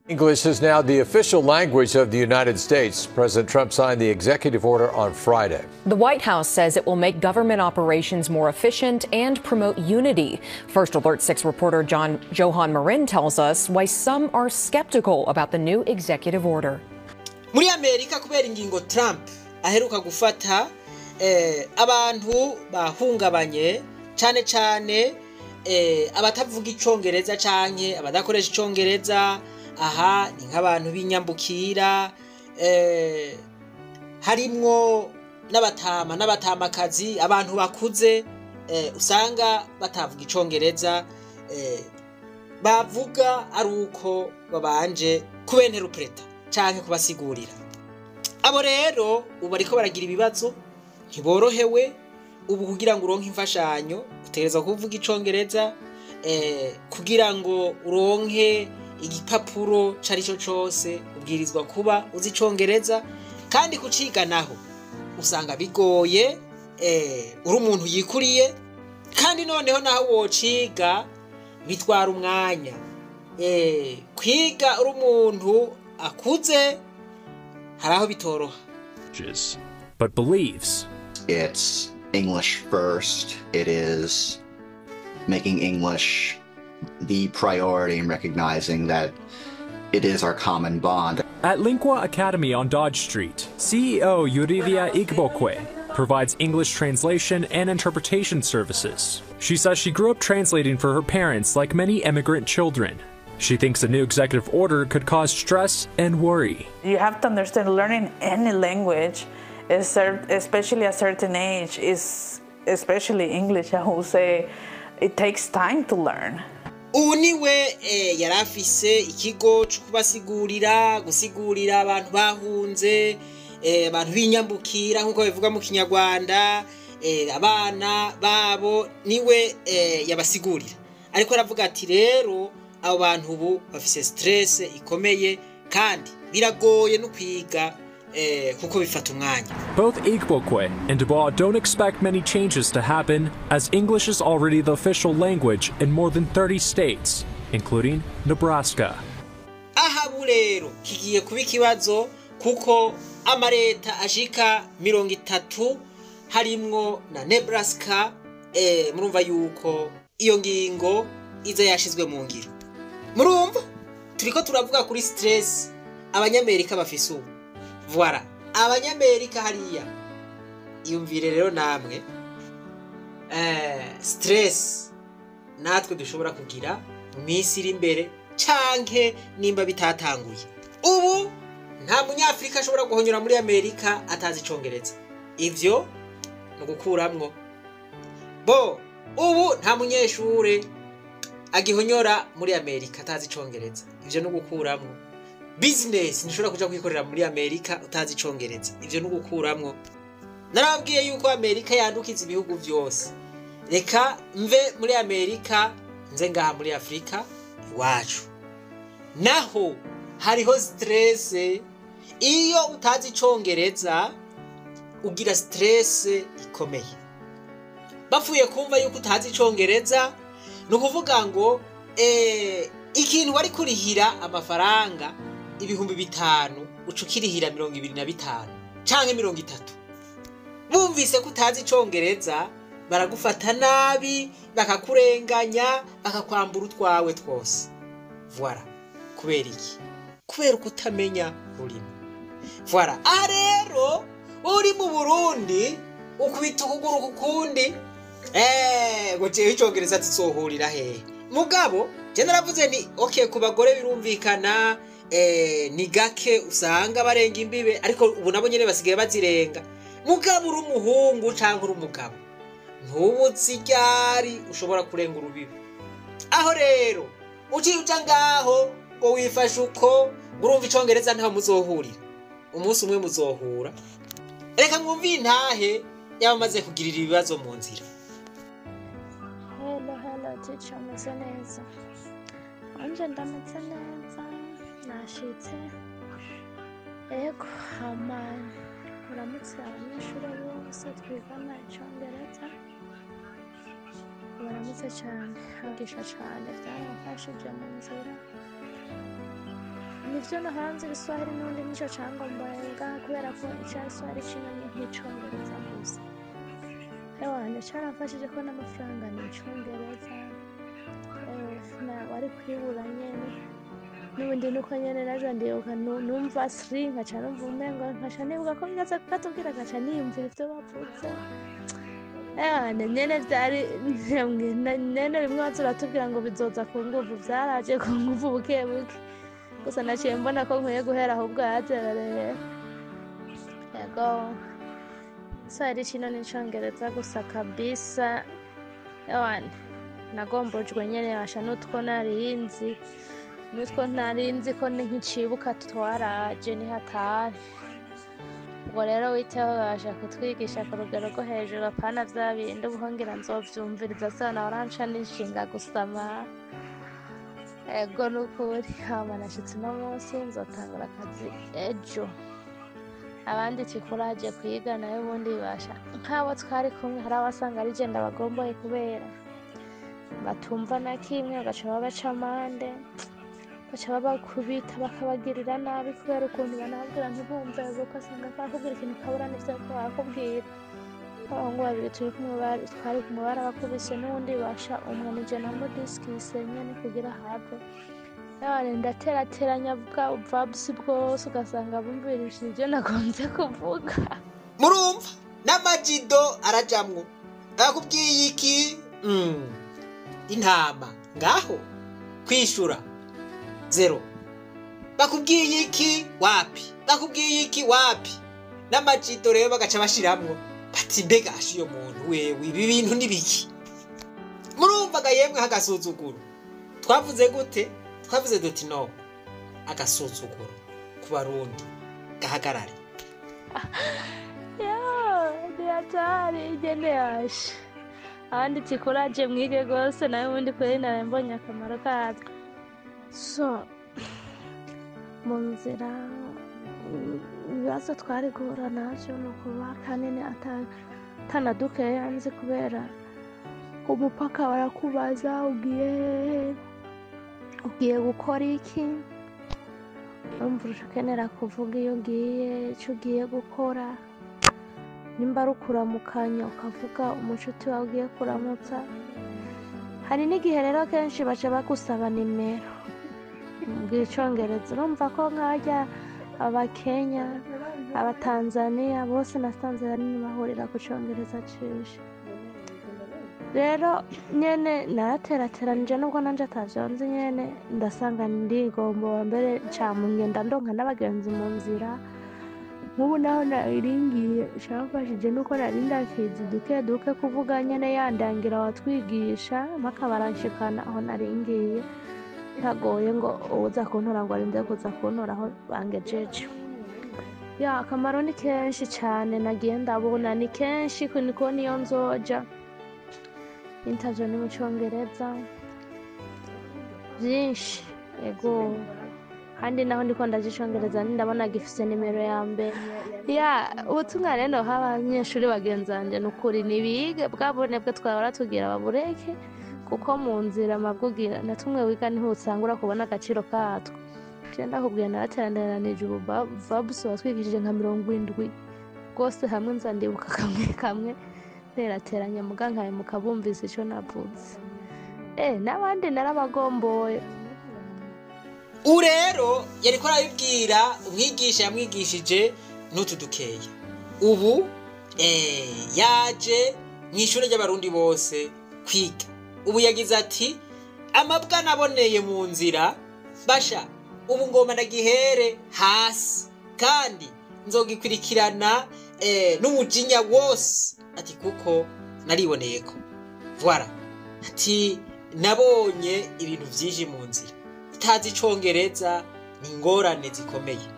English is now the official language of the United States. President Trump signed the executive order on Friday. The White House says it will make government operations more efficient and promote unity. First Alert 6 reporter Johan Marin tells us why some are skeptical about the new executive order. Muri Amerika, kubera ingingo Trump aheruka gufata, abantu bahungabanye cane cane, abatavuga Icongereza canke abadakoresha Icongereza. Aha ni nk'abantu b'inyambukira, harimwo n'abatama n'abatamakazi, abantu bakuze, usanga batavuga Icongereza, bavuga ari uko babanje kubenterupureta canke kubasigurira. Abo rero ubu bariko baragira ibibazo, ntiborohewe. Ubu kugira ngo uronke imfashanyo utegerezwa kuvuga Icongereza, kugira ngo uronke igipapuro carico cose ubwirizwa kuba uzi Icongereza, kandi kuciga naho usanga bigoye, uri umuntu yikuriye, kandi noneho naho wociga bitwara umwanya. Kwiga uri umuntu akuze hari aho bitoroha. But believes it's English first. It is making English the priority and recognizing that it is our common bond. At Linqua Academy on Dodge Street, CEO Yuridia Igbokwe provides English translation and interpretation services. She says she grew up translating for her parents like many immigrant children. She thinks the new executive order could cause stress and worry. You have to understand, learning any language, especially at a certain age, is especially English, I will say, it takes time to learn. Ubu niwe yari afise ikigo cyo kubasigurira, gusigurira abantu bahunze, abantu b'inyambukira nk'uko bivuga mu Kinyarwanda, abana babo niwe yabasigurira. Ariko aravuga ati rero abo bantu ubu bafise stress ikomeye kandi biragoye no kwiga, kuko bifata umwanya. Both Igbokwe and Dubois don't expect many changes to happen, as English is already the official language in more than 30 states, including Nebraska. Aha rero kigiye kuba ikibazo, kuko amareta ashika 30 harimwo na Nebraska, murumva yuko iyo ngingo iza yashizwe mu ngiro. Murumva turiko turavuga kuri stress Abanyamerika bafise ubu. Voilà, Abanyamerika hariya, iyumvire rero namwe stress natwe dushobora kugira mu minsi iri imbere, canke nimba bitatanguye. Ubu nta Munyafrika ashobora guhonyora muri Amerika atazi Icongereza, ivyo ni ugukuramwo bo. Ubu nta munyeshure agihonyora muri Amerika atazi Icongereza, ivyo ni ugukuramwo. Business ntushobora kuja kwikorera muri Amerika utazi Icongereza, ivyo ni ugukuramwo. Narababwiye yuko Amerika yandukiza ibihugu vyose. Reka mve muri Amerika nze ngaha muri Afrika iwacu, naho hariho stress. Iyo utazi Icongereza ugira stress ikomeye. Bapfuye kumva yuko utazi Icongereza, ni ukuvuga ngo ikintu wari kurihira amafaranga 5000 uca ukirihira 25 canke 30. Bumvise ko utazi Icongereza baragufata nabi, bakakurenganya, bakakwambura utwawe twose. Voilà. Kubera iki? Kubera ukutamenya ururimi. Voilà. Aha rero uri mu Burundi ukubita ukuguru kukundi, ngo jewe Icongereza tuzohurira hehe? Mugabo je naravuze nti okay, ku bagore birumvikana, ni gake usanga barenga imbibe, ariko ubu nabo nyene basigaye bazirenga. Mugabo uri umuhungu canke uri umugabo, ntubuzi ryari ushobora kurenga urubibe. Aho rero uciye uja ngaho ngo wifashe uko, urumva Icongereza ntaho muzohurira, umunsi umwe muzohura. Reka mwumve intahe yabamaze kugirira ibibazo mu nzira. Hello, hello, teacher, umeze neza? Wanje ndameze neza, nashitse. Ego, hama uramutse abanyeshuri bose twigana Icongereza. Baramutse cyane, bigisha cyane, byaramfashije mu nzira. Nivyo nahanze Igiswahili n'ubundi nico cangomboye ngaha, kubera ko Igiswahili kino ni nk'icongereza gusa. Ewana, caramfashije ko n'amafaranga ni icongereza. Wari kwibura nyene n'ubundi nuko nyene naje ndibuka numva sri, nkaca numva umengo, nkaca nibuka ko bigaze kukatubwira, nkaca niyumvira ivyo bavuze. Ewana, nyene vyari nyene bimwe baza uratubwira ngo bizoza ku nguvu, vyaraje ku nguvu buke buke. Gusa naciye mbona ko nkwiye guhera ahubwo yazera rero. Yego, Kiswahili kino ni icongereza gusa kabisa. Ewana, nagombojwe nyene, basha n'utwo narinzi, n'utwo ntarinzi ko ni nk'icibuka twaraje ni hatari. Ubwo rero witeho, babasha kutwigisha ku rugero rwo hejuru, apana vya bindi ubuhongira nzovyumviriza sana waranca nishinga gusama. Ego, nukuri hama nashitse uno munsi, nzotangura akazi ejo. Abandi tikuraje kwiga nayo ubundi bibasha nk'abo twari kumwe, hari abasanga ari je ndabagomboye kubera batumva na kimwe, bagaca babaca amande, baca babakubita, bakabagirira nabi kubera ukuntu banababwira ntibumve, ugasanga bakubwira ikintu ukabura n'ivyo bariko barakubwira. Abahungu babiri turi kumwe twari kumwe barabakubise, n'uwundi basha umwe nije namudisikise nyene kugira have. Nabane ndaterateranya bwa vabusi bwose, ugasanga bumvirishije ivyo nagombye kuvuga. Murumva n'amajido arajamwo, akubwiye iki? Intama ngaho kwishura zero, bakubwiye iki? Wapi. Bakubwiye iki? Wapi. N'amajido rero bagaca bashiramwo bati: "Mbega asha uyo muntu wewe, ibi bintu ni biki?" Murumvaga yemwe agasuzuguro twavuze gute? Twavuze duti: "No agasuzuguro ku Barundi gahagarare." Yo, ni hatari ingene yashe. Abandi tikuraje mwige rwose, nawe ubundi kweri naraye mbonye akamaro katwo. So mu nzira, ibibazo twari guhura navyo ni ukuba kanini atanadukeya nzi, kubera ku mupaka barakubaza: "Ugiye hehe? Ugiye gukora iki?" Urumva ukenera kuvuga iyo ugiye, icyo ugiye gukora. Nimba ari ukuramukanya, ukavuga umucuti wawe ugiye kuramutsa. Hari n'igihe rero kenshi baca bagusaba nimero bw'icongereza. Urumva ko nk'abajya Abakenya, Abatanzaniya bose nasanze hanini bahurira ku Congereza cishe. Rero nyene naraterateranije, nubwo nanje atavyo nzi, nyene ndasanga ndigombora mbere ngenda ndonka n'abagenzi mu nzira. Nk'ubu naho naringiye camfashije nuko nari ndakizi duke duke kuvuga nyene, yandangira watwigisha mpaka baranshikana aho naringiye, ntagoye ngo uwuza kuntora ngo arinde kuza kuntora aho bangejeje. Ya, akamaro ni kenshi cane, nagiye ndabona ni kenshi niko niyo nzoja interview ni mu Congereza vyinshi. Ego, kandi naho ndiko ndaja icongereza ndabona gifise nimero ya mbere. Ya, ubutumwa rero noha abanyeshuri bagenzi banje nukuri nibige bwa bunebwe twahora tugira babureke, kuko mu nzira mabwugira na tumwe wiga niho usangura kubona agaciro katwo. Je ndakubwiye, narateranije ubu vabusi watwigishije nka 70 rwose hamwe, nza ndibuka kamwe kamwe nterateranya, muga nkaye mukabumvise ico navuze. N'abandi narabagomboye. Ubu rero yariko arabibwira umwigisha yamwigishije n'utu dukeya. Ubu yaje mu ishuri ry'Abarundi bose kwiga. Ubu yagize ati: "Amabwa naboneye mu nzira basha, ubu ngoma ndagihere hasi kandi nzogikurikirana n'umujinya wose." Ati: "Kuko nariboneye ko voilà." Ati: "Nabonye ibintu vyinshi mu nzira, utazi Icongereza ni ingorane zikomeye."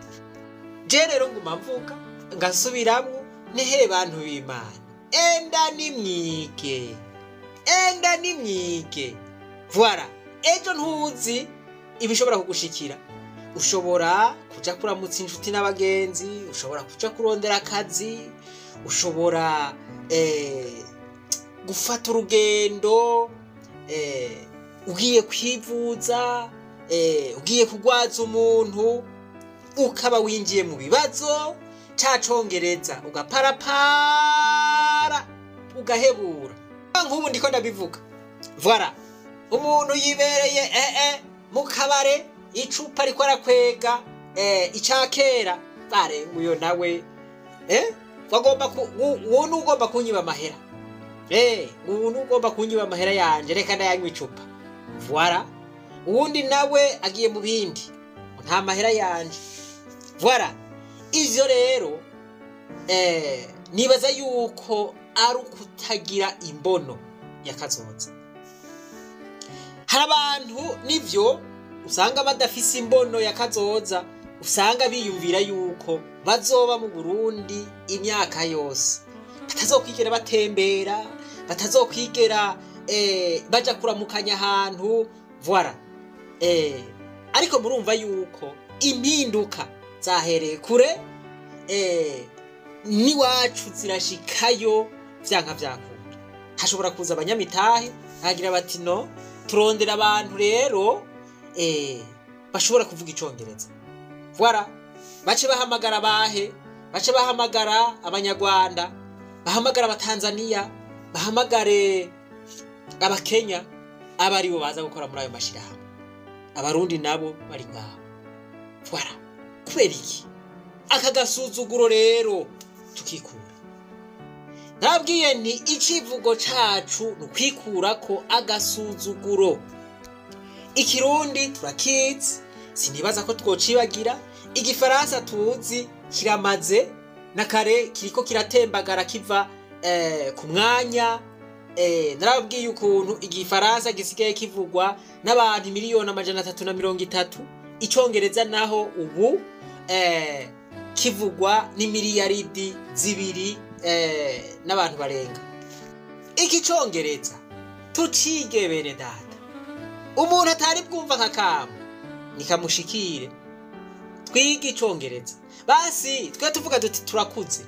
Je rero nguma mvuga ngasubiramwo: nehe bantu b'Imana, enda nimwige, enda nimwige. Voilà, ejo ntuzi ibishobora kugushikira. Ushobora kuja kuramutsa inshuti n'abagenzi, ushobora kuja kurondera akazi, ushobora gufata urugendo, ugiye kwivuza. Ugiye kugwaza umuntu ukaba winjiye mu bibazo ca congereza, ugaparapara, ugahebura. Nk'ubu ndiko ndabivuga, voilà, umuntu yibereye mu kabare, icupa ariko arakwega ica kera, barenga uyo nawe wagomba uwo ugomba kunyiba amahera, ubu ugomba kunyiba amahera yanje, reka ndayanywa icupa. Voilà, uwundi nawe agiye mu bindi, nta mahera yanje. Voilà, ivyo rero nibaza yuko ari ukutagira imbono ya kazoza. Hari abantu nivyo usanga badafise imbono ya kazoza, usanga biyumvira yuko bazoba mu Burundi imyaka yose, batazokwigera batembera, batazokwigera baja kuramukanya ahantu. Voilà, ariko murumva yuko impinduka zahereye kure, n'iwacu zirashikayo vyanka vyakunda. Hashobora kuza abanyamitahe bagira bati: "No turondera abantu rero bashobora kuvuga icongereza." Voilà, bace bahamagara bahe, bace bahamagara Abanyarwanda, bahamagara Abatanzaniya, bahamagare Abakenya, aba aribo baza gukora muri ayo mashirahamwe, Abarundi nabo bari ngaho. Voilà, kubera iki aka gasuzuguro rero tukikura? Nabwiye nti icivugo cacu ni ukwikurako agasuzuguro. Ikirundi turakizi, sinibaza ko twocibagira. Igifaransa tuzi kiramaze na kare kiriko kiratembagara kiva ku mwanya. Narababwiye ukuntu igifaransa gisigaye kivugwa n'abantu 330,000,000, icongereza naho ubu kivugwa n'imiliyaridi 2 n'abantu barenga. Iki congereza tucige, bene data. Umuntu atari bwumva nka nikamushikire, twige icongereza. Basi twe tuvuga duti turakuze,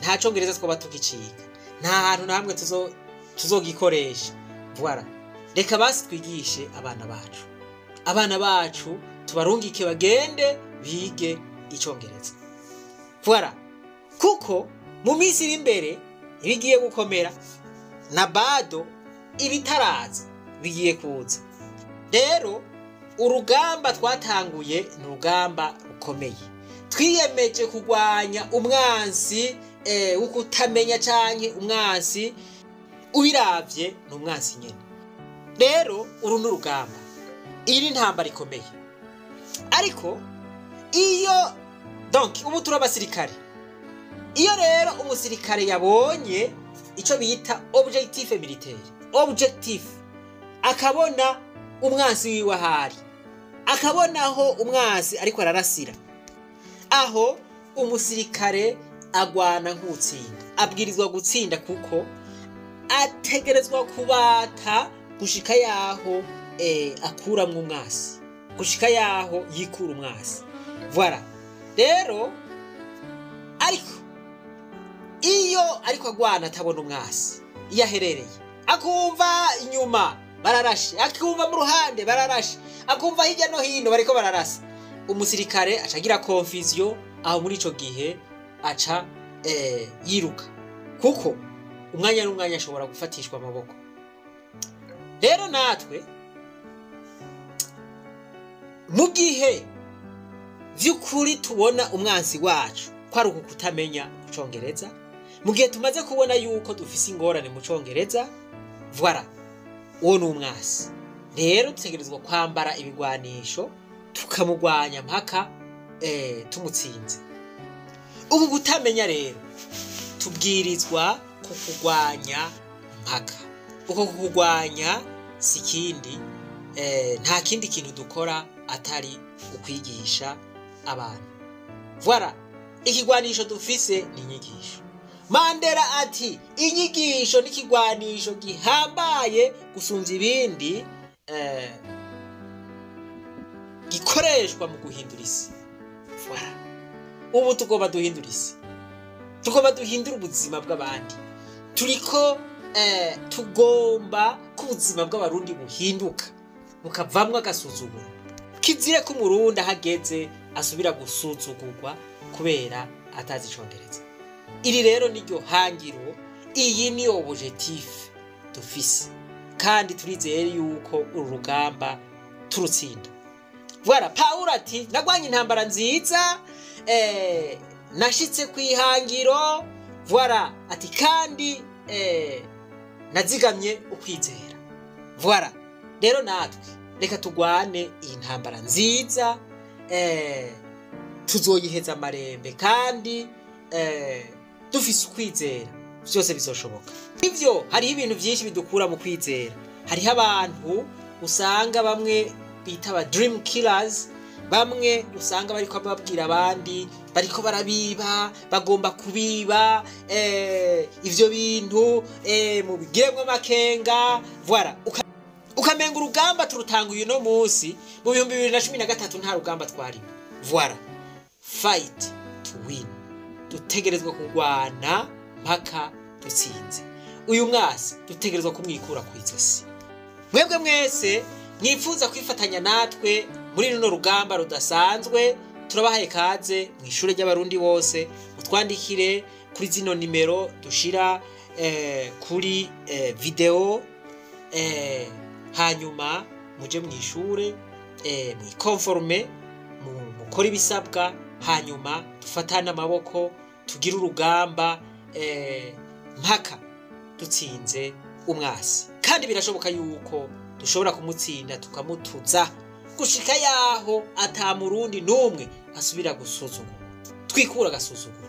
nta congereza twaba tugicika, nta hantu na hamwe tuzogikoresha. Voilà, reka basi twigishe abana bacu, abana bacu tubarungike bagende bige icongereza. Voilà, kuko mu minsi iri imbere ibigiye gukomera na bado ibitaraza bigiye kuza. Rero urugamba twatanguye ni urugamba rukomeye. Twiyemeje kurwanya umwansi wo kutamenya, canke umwansi ubiravye ni umwansi nyene. Rero uru ni urugamba, iyi ni intambara ikomeye. Ariko iyo, donc, ubu turi abasirikare. Iyo rero umusirikare yabonye ico bita objectif militaire, objectif, akabona umwansi wiwe ahari, akabona aho umwansi ariko ararasira, aho umusirikare agwana nk'utsinda, abwirizwa gutsinda, kuko ategerezwa kubata gushika yaho akuramwo umwasi, gushika yaho yikura umwasi. Voilà, rero ariko iyo ariko agwana atabona umwasi iyo aherereye, akumva inyuma bararashe, akumva mu ruhande bararashe, akumva hirya no hino bariko bararasa, umusirikare aca agira confusion. Aho muri ico gihe aca yiruka, kuko umwanya n'umwanya ashobora gufatishwa amaboko. Rero natwe mu gihe vy'ukuri tubona umwansi wacu ko ari uku kutamenya mu congereza, mu gihe tumaze kubona yuko dufise ingorane mu congereza, voilà, uwo ni umwansi. Rero dutegerezwa kwambara ibigwanisho, tukamugwanya mpaka tumutsinze. Ubu kutamenya rero tubwirizwa kukugwanya mpaka. Uko kukugwanya si kindi, nta kindi kintu dukora atari ukwigisha abantu. Voilà, ikigwanisho dufise ni inyigisho. Mandela ati inyigisho n'ikigwanisho gihambaye gusumvya ibindi gikoreshwa mu guhindura isi. Voilà, ubu tugomba duhindura isi, tugomba duhindura ubuzima bw'abandi. Turiko tugomba ko ubuzima bw'Abarundi buhinduka. Bukavamwo agasuzuguro. Kizire ko Umurundi ahageze asubira gusuzugurwa kubera atazi Icongereza. Iri rero niryo hangiro, iyi ni objectif dufise, kandi turizeye yuko uru rugamba turutsinda. Voilà, Pawulo ati: "Nagwanye intambara nziza, nashitse ku ihangiro." Voilà, ati kandi nazigamye ukwizera. Voilà, rero natwe reka tugwane iyi ntambara nziza, tuzoyiheza amarembe, kandi dufise ukwizera byose bizoshoboka. Ivyo hariho ibintu byinshi bidukura mu kwizera. Hariho abantu usanga bamwe bita aba dream killers, bamwe usanga bariko babwira abandi bariko barabiba, bagomba kubiba ivyo bintu, mubigiremwo amakenga. Voilà, ukamenga urugamba turutanguye uno munsi. Mu 2013 nta rugamba twarimo. Voilà, fight to win. Dutegerezwa kurwana mpaka dutsinze. Uyu mwasi dutegerezwa kumwikura ku izosi. Mwebwe mwese mwifuza kwifatanya natwe muri runo rugamba rudasanzwe, turabahaye kaze mu Ishure ry'Abarundi bose. Utwandikire kuri zino nimero dushira kuri video, hanyuma muje mu ishure, mwikonforme, mukore ibisabwa, hanyuma dufatane amaboko, tugire urugamba mpaka dutsinze umwasi. Kandi birashoboka yuko dushobora kumutsinda, tukamutuza gushika yaho ata Murundi n'umwe asubira gusuzugura. Twikura agasuzuguro.